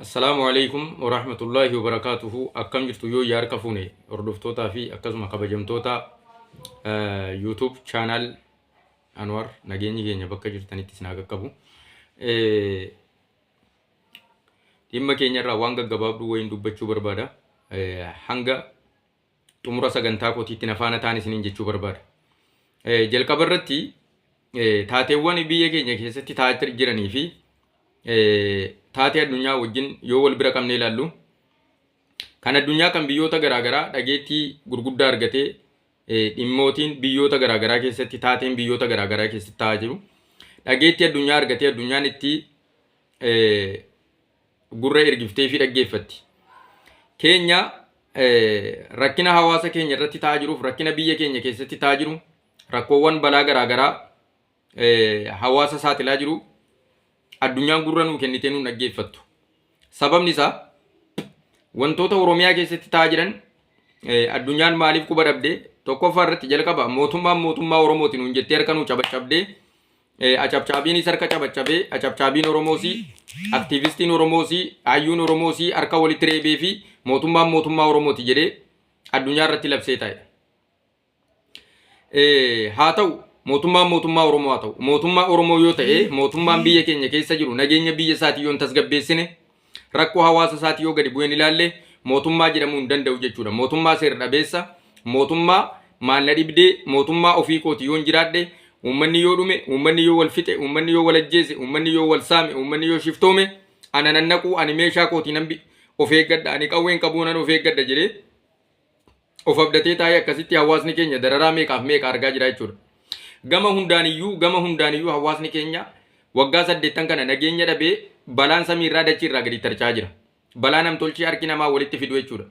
Assalaamu alaikum warahmatullaahi wabarakaatuhu. Akkam jirtu yoo harka fuune, hordoftootaa fi akkasuma kabajamtoota YouTube channel Anwar, nageenyi keenya bakka jirtanitti isin haa qaqqabu. Dhimma keenya irraa waan gaggabaabduu wayiin dubbachuu barbaada. Hanga xumura sagantaa kootiitti na faana ta'an isiniin jechuu barbaada. Jalqaba irratti taateewwan biyya keenya keessatti ta'aa jiranii fi taatee addunyaa wajjin yoo wal bira qabnee ilaallu, kan addunyaa kan biyyoota garaagaraa dhageettii gurguddaa argatee, dhimmootiin biyyoota garaagaraa keessatti, taateen biyyoota garaagaraa keessatti ta'aa jiru dhageettii addunyaa argatee, addunyaan itti gurra ergiftee fi dhaggeeffatti. Keenya rakkina hawaasa keenya irratti ta'aa jiruuf, rakkina biyya keenya keessatti ta'aa jiru, rakkoowwan balaa garaagaraa hawaasa saaxilaa jiru, addunyaan gurra nuu kennitee nuun dhaggeeffattu. Sababni isaa, wantoota Oromiyaa keessatti ta'aa jiran addunyaan maaliif quba dhabde? Tokkoffaa irratti, jalqaba mootummaan mootummaa Oromooti nuun jettee harka nuu cabacabdee, acabcaabiinis harka cabacabee, acabcaabiin Oromoosii, aktiivistiin Oromoosii, hayyuun Oromoosii harka walitti reebee fi mootummaan mootummaa Oromooti jedhee addunyaa irratti labsee taa'e. Haa ta'u, mootummaan mootummaa Oromoo haa ta'u. Mootummaa Oromoo yoo ta'e, mootummaan biyya keenya keessa jiru nageenya biyya isaatii yoo hin tasgabbeessine, rakkoo hawaasa isaatii yoo gadi bu'een ilaalle, mootummaa jedhamuu hin danda'u jechuudha. Mootummaa seera dhabeessa, mootummaa maal na dhibdee, mootummaa ofii kooti yoo hin jiraadhe, uummanni yoo dhume, uummanni yoo wal fixe, uummanni yoo wal ajjeese, uummanni yoo wal saame, uummanni yoo shiftoome, ana nan naquu, ani meeshaa kootii nan of eeggadha, ani qawween qabuu nan of eeggadha jedhee of abdatee taa'ee, akkasitti hawaasni keenya dararaa meeqaaf meeqa argaa jira jechuudha. Gama hundaaniyyuu hawaasni keenya waggaa 8 kana nageenya dhabee, balaan samiirraa dachiirraa gadi tarca'aa jira. Balaa namtolchee harki namaa walitti fidu jechuudha.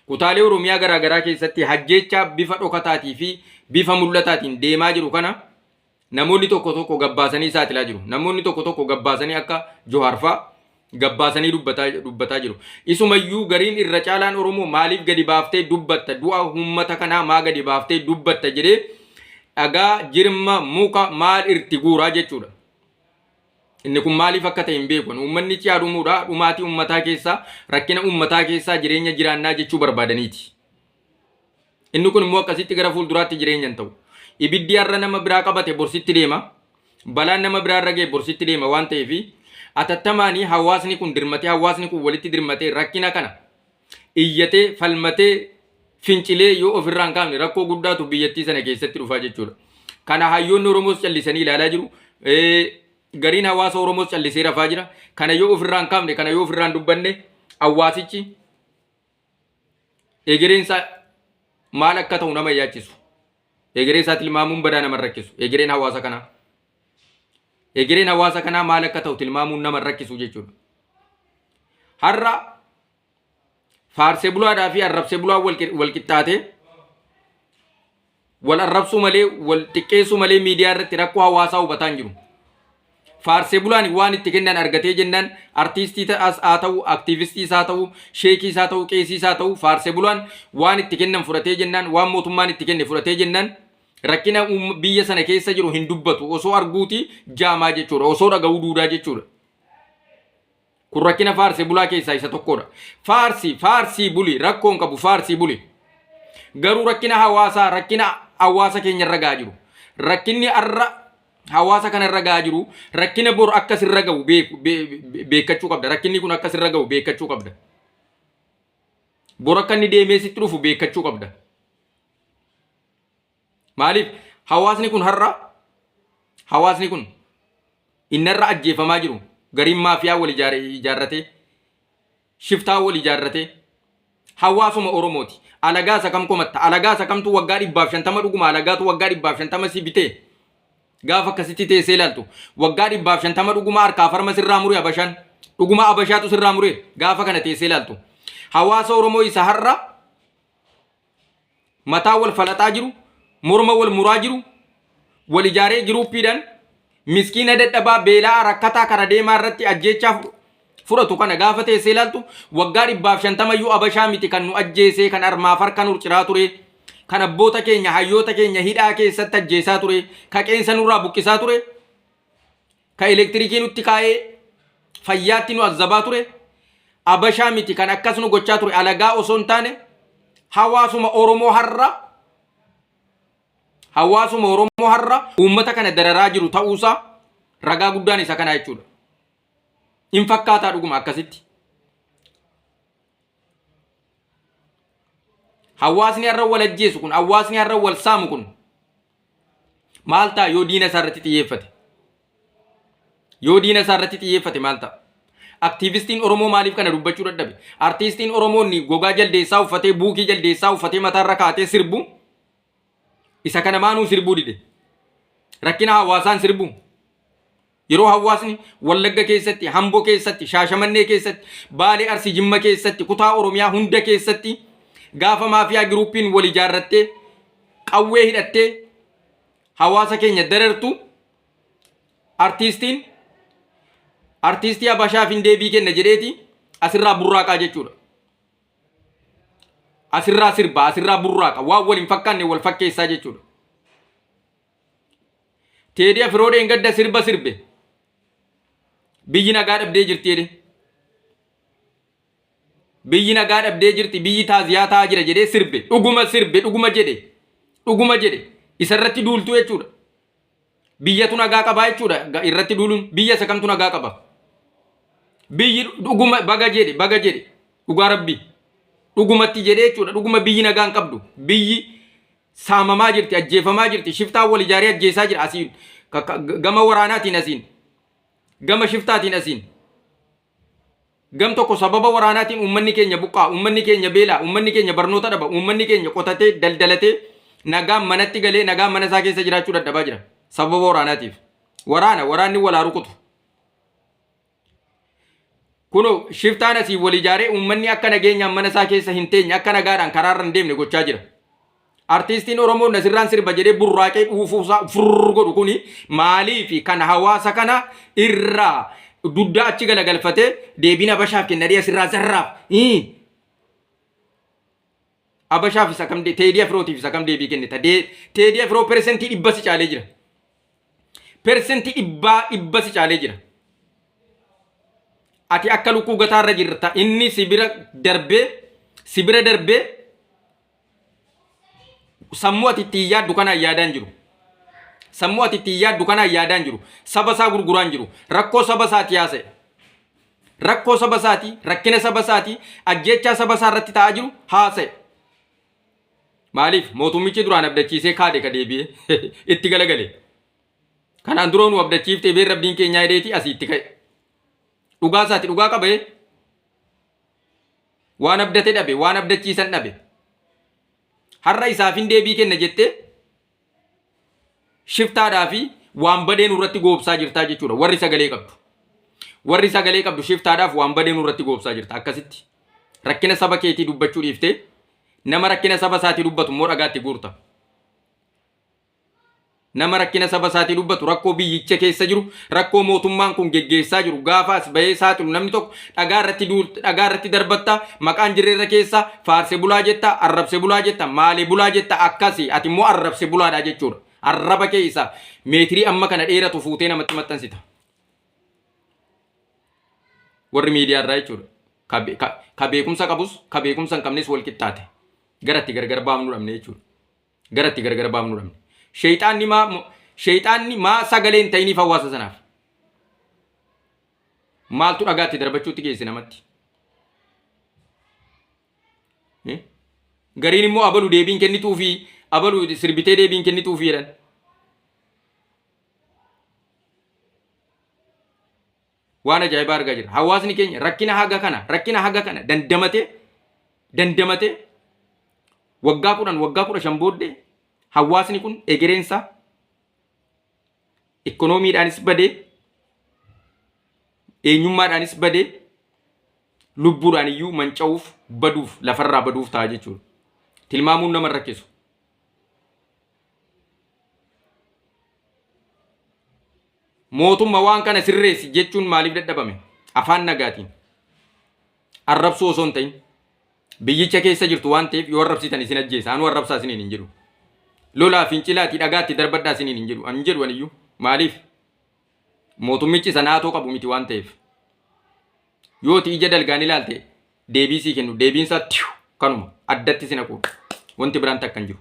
Kutaalee Oromiyaa garaagaraa keessatti hajjeechaa bifa dhokataatii fi bifa mul'ataatiin deemaa jiru kana namoonni tokko tokko gabbaasanii saaxilaa jiru. Namoonni tokko tokko gabbaasanii, akka Johaar fa'aa gabbaasanii dubbataa jiru. Isumayyuu gariin irra caalaan Oromoo maaliif gadi baaftee dubbatta, du'a uummata kanaa maa gadi baaftee dubbatta jedhee dhagaa, jirma, muka maal irti guuraa jechuudha. Inni kun maaliif akka ta'e hin beeku. Uummanni ciyaa dhumuudha. Dhumaatii uummataa keessaa, rakkina uummataa keessaa jireenya jiraannaa jechuu barbaadaniiti. Inni kun immoo akkasitti gara fuulduraatti jireenya hin ta'u. Ibiddi har'a nama biraa qabate borsitti deema. Balaan nama biraa irra ga'e borsitti deema waan ta'eef, atattamaanii hawaasni kun dirmatee, hawaasni kun walitti dirmatee, rakkina kana iyyatee, falmatee, fincilee yoo ofirraa hin kaafne, rakkoo guddaatu biyyattii sana keessatti dhufaa jechuudha. Kana hayyoonni Oromoos callisanii ilaalaa jiru. Gariin hawaasa Oromoos callisee rafaa jira. Kana yoo ofirraa hin kaafne, kana yoo ofirraa hin dubbanne, hawaasichi egereen isaa maal akka ta'u nama yaachisu. Egeree isaa tilmaamuun badaa nama rakkisu. Egereen hawaasa kanaa. Egereen hawaasa kanaa maal akka ta'u tilmaamuun nama rakkisu jechuudha. Har'a faarsee bulaadhaa fi arrabsee bulaa wal qixxaatee, wal arrabsuu malee, wal xiqqeessuu malee miidiyaa irratti rakkoo hawaasaa hubataa hin jiru. Faarsee bulaan waan itti kennan argatee jennaan, artiistii ta'as haa ta'u, aktiivistii haa ta'u, sheekii haa ta'u, qeesii haa ta'u, faarsee bulaan waan itti kennan fudhatee jennaan, waan mootummaan itti kenne fudhatee jennaan, rakkina biyya sana keessa jiru hin dubbatu. Osoo arguuti jaamaa jechuudha. Osoo dhaga'uu duudaa jechuudha. Kun rakkina faarsee bulaa keessaa isa tokkodha. Faarsi faarsii buli, rakkoon qabu, faarsii buli. Garuu rakkina hawaasaa, rakkina hawaasa keenya irra gahaa jiru. Rakkinni har'a hawaasa kana irra gahaa jiru, rakkina bor akka sirra gahu beekkachuu qabda. Rakkinni kun akka sirra gahu beekkachuu qabda. Bor akka inni deemee sitti dhufu beekkachuu qabda. Maaliif hawaasni kun har'a, hawaasni kun inni irra ajjeefamaa jiru, gariin maafiyaa wal ijaarratee, shiftaa wal ijaarratee, hawaasuma Oromooti. Alagaa isa kam komatta? Alagaa isa kamtu waggaa 150, dhuguma alagaatu waggaa 150 si bitee? Gaafa akkasitti teessee ilaaltu, waggaa 150 dhuguma harkaa farma sirraa mure Abashaan? Dhuguma Abashaatu sirraa mure? Gaafa kana teessee ilaaltu, hawaasa Oromoo isa har'a mataa wal falaxaa jiru, morma wal muraa jiru, wal ijaaree giruuppiidhaan miskiina dadhabaa, beela'aa, rakkataa kara deemaa irratti ajjeechaa fudhatu kana gaafa teessee ilaaltu, waggaa 150 iyyuu Abashaa miti kan nu ajjeesee, kan armaaf harka nu ciraa ture, kan abboota keenya, hayyoota keenya hidhaa keessatti ajjeesaa ture, ka qeensa nurraa buqqisaa ture, ka elektirikii nutti kaa'ee fayyaatti nu azzabaa ture. Abashaa miti kan akkas nu gochaa ture alagaa osoo hin taane hawaasuma Oromoo har'a hawaasuma Oromoo har'a uummata kana dararaa jiru ta'uusaa ragaa guddaan isa kanaa jechuudha. Hin fakkaataa dhuguma akkasitti. Hawaasni har'a wal ajjeesu kun, hawaasni har'a wal saamu kun maal ta'a yoo diina isaa irratti xiyyeeffate? Yoo diina isaa irratti xiyyeeffate maal ta'a? Aktiivistiin Oromoo maaliif kana dubbachuu dadhabe? Artiistiin Oromoo inni gogaa jaldeessaa uffatee, buukii jaldeessaa uffatee mataarra kaatee sirbu isa kana maanuu sirbuu dide? Rakkina hawaasaan sirbuu? Yeroo hawaasni Wallagga keessatti, Hambo keessatti, Shaashamannee keessatti, Baalee Arsii Jimma keessatti, kutaa Oromiyaa hunda keessatti gaafa maafiyaa giruuppiin wal ijaarrattee qawwee hidhattee hawaasa keenya darartu artiistiin artiistii Habashaaf hin deebii kenna jedheeti asirraa burraaqaa jechuudha. Asirraa sirba, asirraa burraaqa, waan wal hin fakkaanne wal fakkeessaa jechuudha. Teedii Afiroo dheengadda sirba sirbe. Biyyi nagaa dhabdee jirti jedhe. Biyyi nagaa dhabdee jirti, biyyi taaziyaa ta'aa jira jedhee sirbe. Dhuguma sirbe, dhuguma jedhe. Dhuguma jedhe. Isarratti duultuu jechuudha. Biyyatu nagaa qabaa jechuudha. Irratti duuluun biyya isa kamtu nagaa qaba? Biyyi dhuguma baga jedhe, baga jedhe. Dhugaa rabbi. Dhugumatti jedhee jechuudha. Dhuguma biyyi nagaa hin qabdu. Biyyi saamamaa jirti, ajjeefamaa jirti, shiftaan wal ijaaree ajjeesaa jira asiin, gama waraanaatiin asiin, gama shiftaatiin asiin. Gam tokko sababa waraanaatiin uummanni keenya buqqaa, uummanni keenya beelaa, uummanni keenya barnoota dhaba, uummanni keenya qotatee, daldalatee, nagaan manatti galee, nagaan mana isaa keessa jiraachuu dadhabaa jira. Sababa waraanaatiif. Waraana, waraanni walaa rukutu. Kunoo shiftaan asii wal ijaaree uummanni akka nageenyaan mana isaa keessa hin teenye akka nagaadhaan karaarra hin deemne gochaa jira. Artiistiin Oromoo Nasirraan sirba jedhee burraaqee dhuufuusaa furr godhu kuni maaliif kan hawaasa kana irraa dugda achi galagalfatee deebiin Habashaaf kennadhee asirraa zarraaf. Habashaaf isa kam Teedii Afrootiif isa kam deebii kennita? Teedii Afroo 100% si caalee jira. 100% si caalee jira. Ati akka lukkuu gataarra jirta inni si bira darbee si bira darbee sammuu ati ittiin yaaddu kanaan yaadaan jiru. Sammuu ati ittiin yaaddu kanaan yaadaan jiru. Saba isaa gurguraan jiru. Rakkoo saba isaati haasa'e. Rakkoo saba isaatii, rakkina saba isaatii, ajjeechaa saba isaa irratti ta'aa jiru haasa'e. Maaliif mootummichi duraan abdachiisee kaade ka deebi'ee itti galagale. Kanaan dura nu abdachiiftee beerra abdiin keenyaa jedheeti asii itti ka'e. Dhugaa isaati dhugaa qabee waan abdate dhabe, waan abdachiisan dhabe. Har'a isaaf hin deebii kenna jettee shiftaadhaa fi waan badee nurratti goobsaa jirtaa jechuudha. Warri sagalee qabdu. Warri sagalee qabdu shiftaadhaaf waan badee nurratti goobsaa jirta. Akkasitti rakkina saba keetii dubbachuu dhiiftee nama rakkina saba isaatii dubbatu immoo dhagaatti guurta. Nama rakkina saba isaatii dubbatu, rakkoo biyyicha keessa jiru, rakkoo mootummaan kun geggeessaa jiru gaafa as bahee saaxilu namni tokko dhagaa irratti duulta, dhagaa irratti darbatta, maqaan jirreerra keessa faarse bulaa jetta, arrabse bulaa jetta, maalee bulaa jetta akkasi ati immoo arrabse bulaadha jechuudha. Arraba kee isa meetirii amma kana dheeratu fuutee namatti maxxansita. Warri miidiyaa irraa jechuudha. Ka beekumsa qabus ka beekumsa hin qabnes wal qixxaate. Gara itti gargar baafnu dhabne jechuudha. Gara itti gargar baafnu dhabne. Sheeyxaanni maa sheeyxaanni maa sagalee hin ta'iniif hawaasa sanaaf. Maaltu dhagaa itti darbachuutti geesse namatti? Eh? Gariin immoo abalu deebiin kennituufi abalu sirbitee deebiin kennituufi jedhan. Waan ajaa'ibaa argaa jirra. Hawaasni keenya rakkina haga kana rakkina haga kana dandamatee dandamatee waggaa 10 waggaa 15 booddee hawaasni kun egereensaa ikkonoomiidhaanis badee eenyummaadhaanis badee lubbuudhaan iyyuu manca'uuf baduuf lafarraa baduuf ta'a jechuudha. Tilmaamuun nama hin rakkisu. Mootumma waan kana sirreessi jechuun maaliif dadhabame? Afaan nagaatiin. Arrabsuu osoo hin ta'in. Biyyicha keessa jirtu waan ta'eef yoo arrabsitan isin ajjeesa. Anuu arrabsaa isiniin hin jedhu. Lolaa fincilaati dhagaatti darbadhaa isiniin hin jedhu. An jedhu aniyyuu. Maaliif? Mootummichi isa naatoo qabu miti waan ta'eef. Yooti ija dalgaan ilaalte deebii sii kennu deebiin isaa tiyu kanuma addatti si naquudha. Wanti biraan takka hin jiru.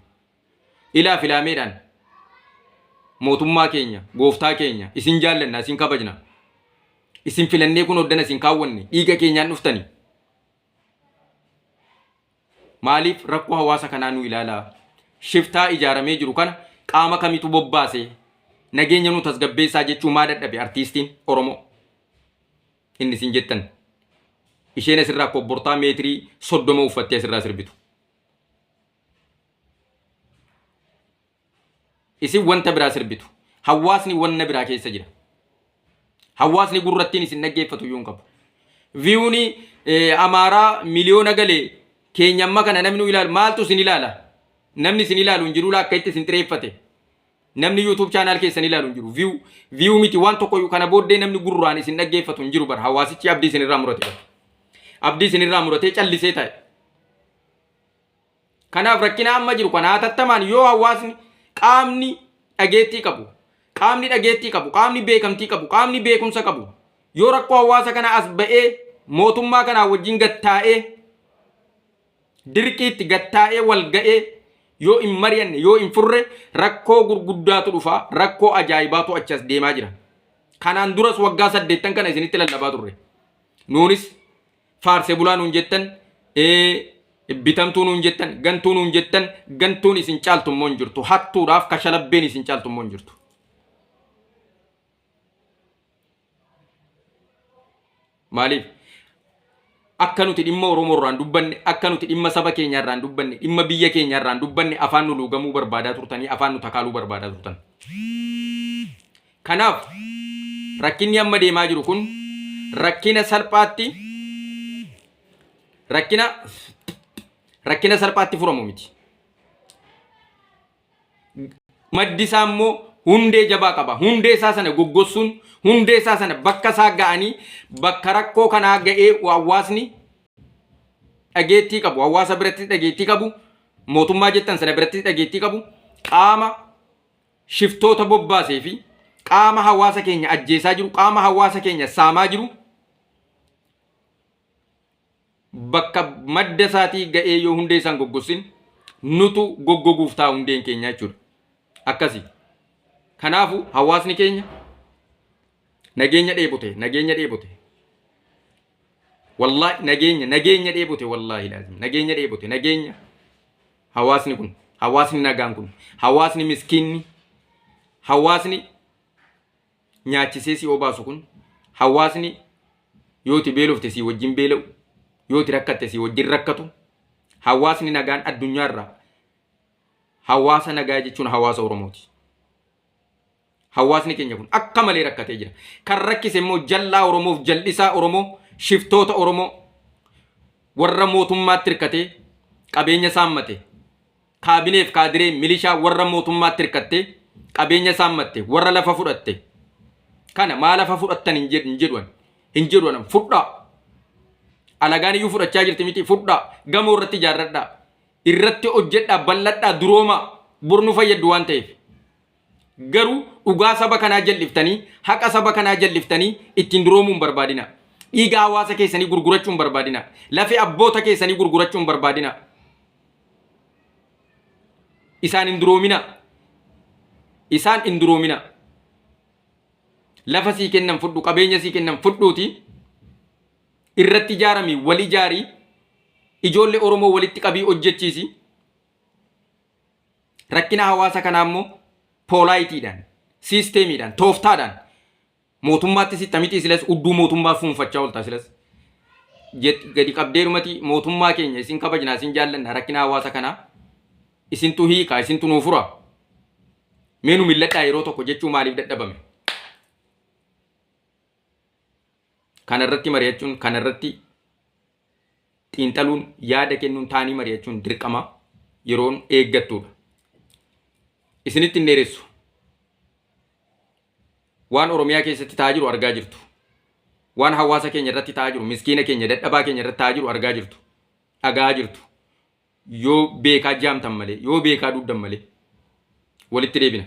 Ilaa filaameedhaan mootummaa keenya gooftaa keenya isin jaallanna isin kabajna. Isin filannee kun hoddana isin kaawwanne dhiiga keenyaan dhuftani. Maaliif rakkoo hawaasa kanaa nu ilaalaa? Shiftaa ijaaramee jiru kana qaama kamitu bobbaase? Nageenya nu tasgabbeessaa jechuu maa dadhabe artiistiin Oromoo? Inni isin jettan. Isheen asirraa kobbortaa meetirii 30 uffattee asirraa sirbitu. Isin wanta biraa sirbitu. Hawaasni wanna biraa keessa jira. Hawaasni gurrattiin isin dhaggeeffatu iyyuu hin qabu. Viyuuni Amaaraa miliyoona gale keenya amma kana namni nu ilaalu maaltu isin ilaala? Namni isin ilaalu hin jiru akka itti isin xireeffate. Namni YouTube channel keessan ilaalu hin jiru. View view miti waan tokko iyyuu kana booddee namni gurraan isin dhaggeeffatu hin jiru bara. Hawaasichi abdii isin irraa murate bara. Abdii isin irraa muratee callisee taa'e. Kanaaf rakkina amma jiru kana hatattamaan yoo hawaasni qaamni dhageettii qabu, qaamni dhageettii qabu, qaamni beekamtii qabu, qaamni beekumsa qabu yoo rakkoo hawaasa kana as ba'ee mootummaa kanaa wajjin gattaa'ee dirqiitti gattaa'ee wal ga'ee yoo hin mari'anne yoo hin furre rakkoo gurguddaatu dhufa rakkoo ajaa'ibaatu achi as deemaa jira. Kanaan duras waggaa saddeettan kana isinitti lallabaa turre. Nuunis faarse bulaa nuun jettan, bitamtuu nuun jettan, gantuu nuun jettan, gantuun isin caaltu immoo hin jirtu. Hattuudhaaf kashalabbeen isin caaltu immoo hin jirtu. Maaliif? Akka nuti dhimma Oromoo irraan dubbanne, akka nuti dhimma saba keenya irraan dubbanne, dhimma biyya keenya irraan dubbanne afaan nu luugamuu barbaadaa turtanii, afaan nu takaaluu barbaadaa turtan. Kanaaf rakkinni amma deemaa jiru kun rakkina salphaatti rakkina rakkina salphaatti furamu miti. Maddi isaa immoo hundee jabaa qaba. Hundee isaa sana goggossuun hundee isaa sana bakka isaa ga'anii bakka rakkoo kanaa ga'ee hawaasni dhageettii qabu hawaasa biratti dhageettii qabu mootummaa jettan sana biratti dhageettii qabu qaama shiftoota bobbaasee fi qaama hawaasa keenya ajjeesaa jiru, qaama hawaasa keenya saamaa jiru bakka madda isaatii ga'ee yoo hundee isaan goggossin nutu goggoguuf ta'a hundeen keenya jechuudha. Akkasi. Kanaafu hawaasni keenya nageenya dheebote, nageenya dheebote. Wallaahi nageenya, nageenya dheebote wallaahi laazim nageenya dheebote, nageenya. Hawaasni kun, hawaasni nagaan kun, hawaasni miskiinni, hawaasni nyaachisee si obaasu kun, hawaasni yooti beelofte si wajjin beela'u, yooti rakkatte si wajjin rakkatu, hawaasni nagaan addunyaarraa hawaasa nagaa jechuun hawaasa Oromooti. Hawaasni keenya kun akka malee rakkatee jira. Kan rakkise immoo jal'aa Oromoof jal'isaa Oromoo, shiftoota Oromoo, warra mootummaatti hirkatee qabeenya saammate, kaabineef kaadiree milishaa warra mootummaatti hirkattee qabeenya saammatte, warra lafa fudhatte. Kana maa lafa fudhattan hin jedhu hin jedhu ani. Hin jedhu ani fudhaa. Alagaan iyyuu fudhachaa jirti miti fudhaa. Gamoo irratti ijaarradhaa. Irratti hojjedhaa bal'adhaa duroomaa. Bor nu fayyaddu waan ta'eef. Garuu dhugaa saba kanaa jal'iftanii, haqa saba kanaa jal'iftanii ittiin duroomuu hin barbaadinaa. Dhiiga hawaasa keessanii gurgurachuu hin barbaadinaa. Lafee abboota keessanii gurgurachuu hin barbaadinaa. Isaan hin duroominaa. Isaan hin duroominaa. Lafa sii kennan fudhu, qabeenya sii kennan fudhuuti irratti ijaarami, wal ijaari, ijoollee Oromoo walitti qabii hojjechiisi. Rakkina hawaasa kanaa immoo poolaayitiidhaan, siisteemiidhaan, tooftaadhaan mootummaatti sitta miti silas udduu mootummaa fuunfachaa oolta silas. Gadi qabdeerumati mootummaa keenya isin kabajnaa isin jaallanna rakkina hawaasa kanaa isintu hiika isintu nuu fura. Mee nu milladhaa yeroo tokko jechuu maaliif dadhabame? Kana irratti mari'achuun kana irratti xiinxaluun, yaada kennuun, taanii mari'achuun dirqama yeroon eeggattuudha. Isinitti hin dheeressu. Waan Oromiyaa keessatti ta'aa jiru argaa jirtu. Waan hawaasa keenya irratti ta'aa jiru, miskiina keenya, dadhabaa keenya irratti ta'aa jiru argaa jirtu. Dhaga'aa jirtu. Yoo beekaa jaamtan malee, yoo beekaa duddan malee. Walitti deebina.